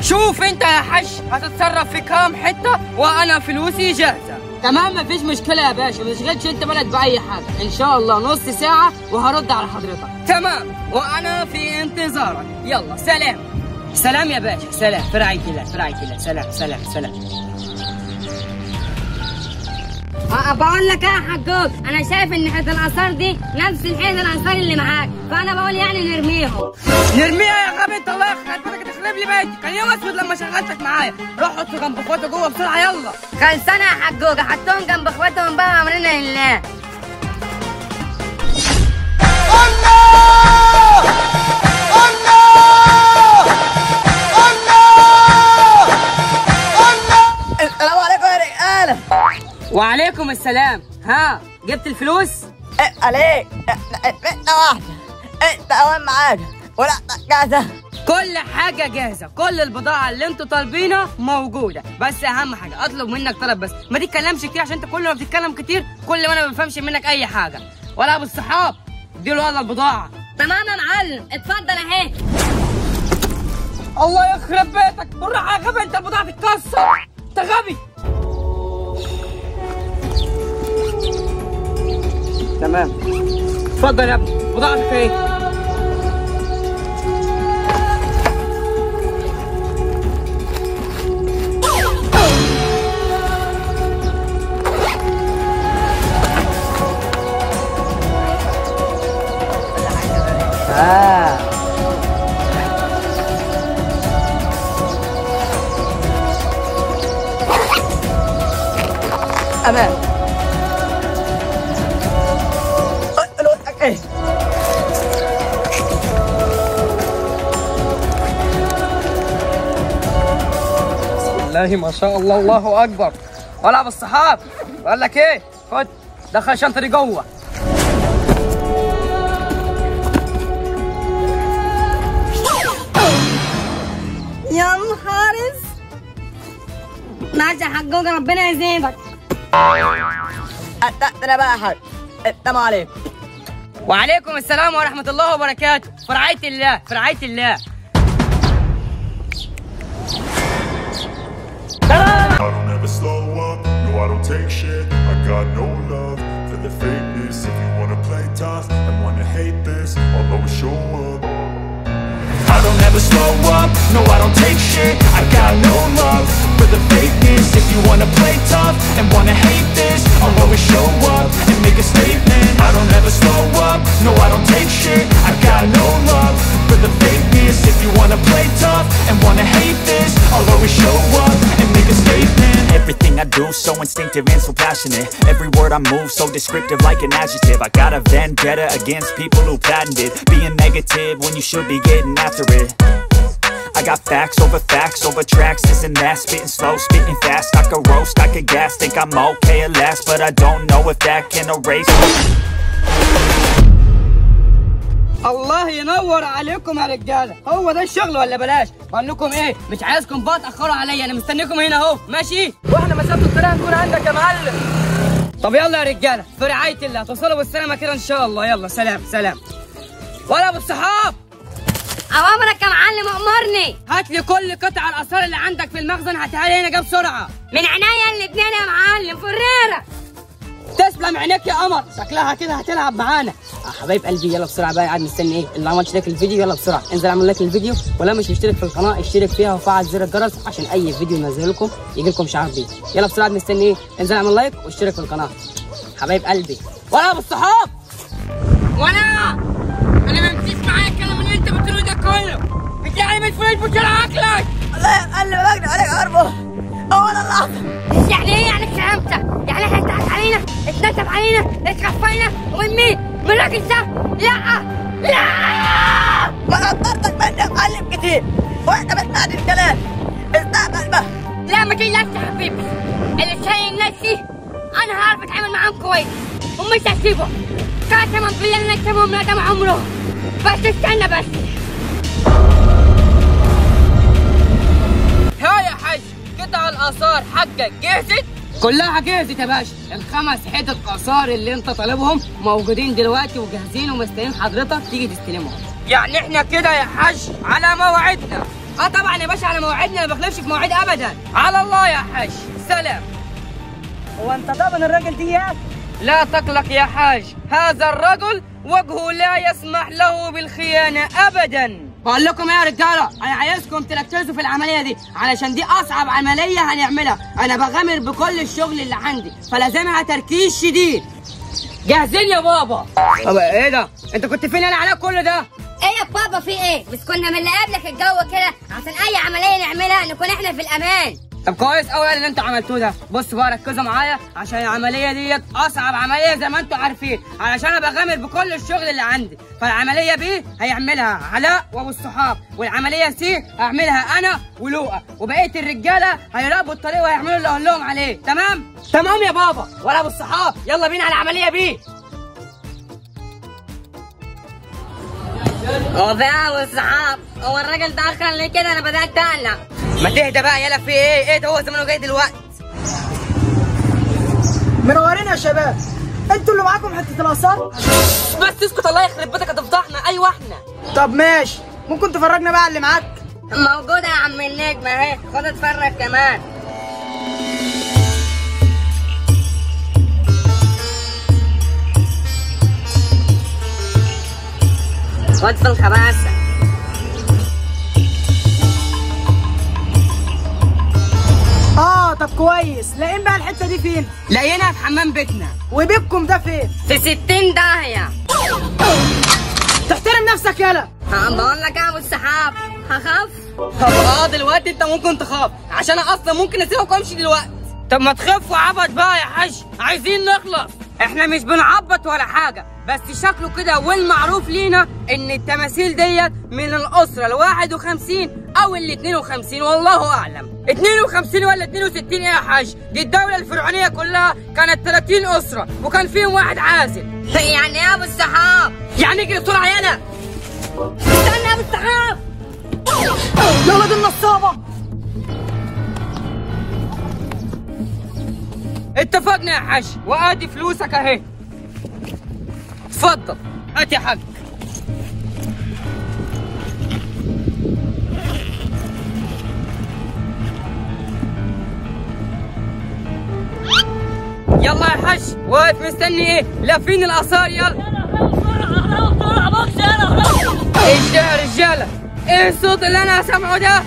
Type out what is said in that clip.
شوف انت يا حج هتتصرف في كام حتة وانا فلوسي جاهزة. تمام مفيش مشكلة يا باشا، ما تشغلش انت بالك باي حاجة، ان شاء الله نص ساعة وهرد على حضرتك. تمام وانا في انتظارك، يلا سلام. سلام يا باشا، سلام، في رعاية الله، في رعاية الله، سلام سلام سلام. بقول لك يا حجوج، انا شايف ان حيط الاثار دي نفس الحيط الاثار اللي معاك، فانا بقول يعني نرميهم. نرميها يا غبي انت، الله يخرب بيتك تخرب لي بيتي، كان يوم اسود لما شغلتك معايا. روح حط جنب اخواته جوه بسرعة يلا. خلصانه يا حجوج، حطهم جنب اخواتهم بقى، امرنا لله. الله الله الله الله. السلام عليكم يا رجاله. وعليكم السلام. ها جبت الفلوس؟ إيه عليك، احنا واحدة، انت اوان معاك ولا جاهزة؟ كل حاجة جاهزة، كل البضاعة اللي انتوا طالبينها موجودة، بس أهم حاجة أطلب منك طلب بس، ما تتكلمش كتير عشان انت كل ما بتتكلم كتير كل ما أنا ما بفهمش منك أي حاجة. ولا أبو الصحاب اديله يلا البضاعة. تمام يا معلم، اتفضل أهي. الله يخرب بيتك، بالراحة يا غبي، انت البضاعة تتكسر، انت غبي. تمام اتفضل يا ابني، بضاعتك اهي. امان. ايه بسم الله ما شاء الله، الله اكبر. ولا ابو الصحاب بقول لك ايه، خد دخل الشنطة دي جوه. يا نهار اسود، ماشي يا حجوج ربنا يزيدك. انا بقى يا حاج، السلام عليكم. وعليكم السلام ورحمة الله وبركاته، في رعاية الله، في رعاية الله. I don't ever slow up, no I don't take shit. I got no love for the fakeness. If you wanna play tough and wanna hate this, I'll always show up. I don't ever slow up, no I don't take shit. I got no love for the fakeness. If you wanna play tough and wanna hate this, I'll always show up and make a statement. I don't ever slow up, no I don't take shit. I got no love for the fakeness. If you wanna play tough and wanna hate this, I'll always show up and make a statement. Everything I do, so instinctive and so passionate. Every word I move, so descriptive like an adjective. I got a vendetta against people who patented being negative when you should be getting after it. I got facts over tracks, this and that, spitting slow, spitting fast. I could roast, I could gas, think I'm okay at last, but I don't know if that can erase. الله ينور عليكم يا رجاله، هو ده الشغل ولا بلاش؟ بقول لكم ايه، مش عايزكم بقى تاخروا عليا، انا مستنيكم هنا اهو، ماشي؟ واحنا مسافة الطريق هنكون عندك يا معلم. طب يلا يا رجاله، في رعاية الله، توصلوا بالسلامة كده ان شاء الله، يلا سلام سلام. ولا ابو الصحاب، اوامرك يا معلم، امرني. هات لي كل قطع الاثار اللي عندك في المخزن، هاتها لي هنا جاب بسرعة. من عينيا الاثنين يا معلم، فريره. تسلم عينيك يا قمر، شكلها كده هتلعب معانا. حبايب قلبي يلا بسرعة بقى، قاعد مستني ايه؟ اللي ما عملش like الفيديو يلا بسرعة انزل اعمل like للفيديو، ولا مش مشترك في القناة اشترك فيها وفعل زر الجرس عشان اي فيديو ننزله لكم يجي لكم اشعار بيه. يلا بسرعة مستني ايه؟ انزل اعمل like واشترك في القناة. حبايب قلبي، ولا ابو الصحاب، وانا ما مشيش معايا الكلام اللي انت بتقوله ده كله، انت يعني من فلوس بتشيل عقلك. الله يا معلم بجري عليك اربع اول اللحظة. يعني ايه يعني الكلام ده؟ يعني احنا اتضحك علينا، اتنصب علينا، اتخفينا، ومن مين؟ من الراجل ده؟ لا لا، ما قدرتك مني يا معلم كتير، واحنا بنسمع الكلام، استقبل بقى. لا ما تقلقش يا حبيبي، اللي شايل نفسي انا هعرف اتعامل معاهم كويس ومش هسيبهم، قسما بالله انا اكسبهم ندم عمرهم، بس استنى بس. ها يا حاج، قطع الاثار حقك جهزت؟ كلها جهزت يا باشا، الخمس حتت اثار اللي انت طالبهم موجودين دلوقتي وجاهزين ومستنيين حضرتك تيجي تستلمهم. يعني احنا كده يا حاج على موعدنا. اه طبعا يا باشا على موعدنا، ما بخلفش في مواعيد ابدا. على الله يا حاج، سلام. هو انت ضامن الراجل دي؟ لا تقلق يا حاج، هذا الرجل وجهه لا يسمح له بالخيانة ابدا. بقول لكم ايه يا رجاله، انا عايزكم تركزوا في العملية دي علشان دي اصعب عملية هنعملها. انا بغامر بكل الشغل اللي عندي، فلازمها تركيز شديد. جاهزين يا بابا؟ طب ايه ده؟ انت كنت فين انا على كل ده؟ ايه يا بابا في ايه؟ بس كنا من اللي قبلك الجو كده عشان اي عملية نعملها نكون احنا في الامان. طب كويس قوي اللي انتوا عملتوه ده. بصوا بقى ركزوا معايا عشان العملية ديت اصعب عملية زي ما انتوا عارفين، علشان انا بغامر بكل الشغل اللي عندي. فالعملية B هيعملها علاء وابو الصحاب، والعملية C هعملها انا ولوقا، وبقية الرجالة هيراقبوا الطريق وهيعملوا اللي اقول لهم عليه. تمام؟ تمام يا بابا ولا ابو الصحاب. يلا بينا على العملية B. هو فين ابو الصحاب؟ هو الراجل ده اخر ليه كده؟ انا بدات اقلق. ما تهدى بقى يلا، في ايه؟ ايه ده هو زمانه جاي دلوقتي. منورين يا شباب، انتوا اللي معاكم حتة الاثار؟ بس اسكت الله يخرب بيتك هتفضحنا. ايوه احنا. طب ماشي، ممكن تفرجنا بقى على اللي معاك؟ موجودة يا عم النجم اهي، خد اتفرج كمان. خد في الخباثه. طب كويس، لاقيين بقى الحتة دي فين؟ لاقيينها في حمام بيتنا. وبيتكم ده فين؟ في 60 داهية. تحترم نفسك يالا. بقول لك يا ابو السحاب هخاف. طب دلوقتي انت ممكن تخاف عشان انا اصلا ممكن اسيبك وامشي دلوقتي. طب ما تخافوا عبط بقى يا حاج، عايزين نخلص. احنا مش بنعبط ولا حاجة، بس شكله كده والمعروف لينا ان التماثيل ديت من الاسرة ال 51 او ال 52 والله اعلم. 52 ولا 62 ايه يا حاج؟ دي الدولة الفرعونية كلها كانت 30 اسره وكان فيهم واحد عازل. يعني ايه يا ابو السحاب؟ يعني اجري بسرعة يالا. استنى يا ابو السحاب. يلا دي النصابه. اتفقنا يا حاج، وادي فلوسك اهي. اتفضل هات يا حاج. يلا يا حاج، واقف مستني ايه؟ لافين الاثار يلا. ايش ده يا رجاله؟ ايه الصوت اللي انا سامعه ده؟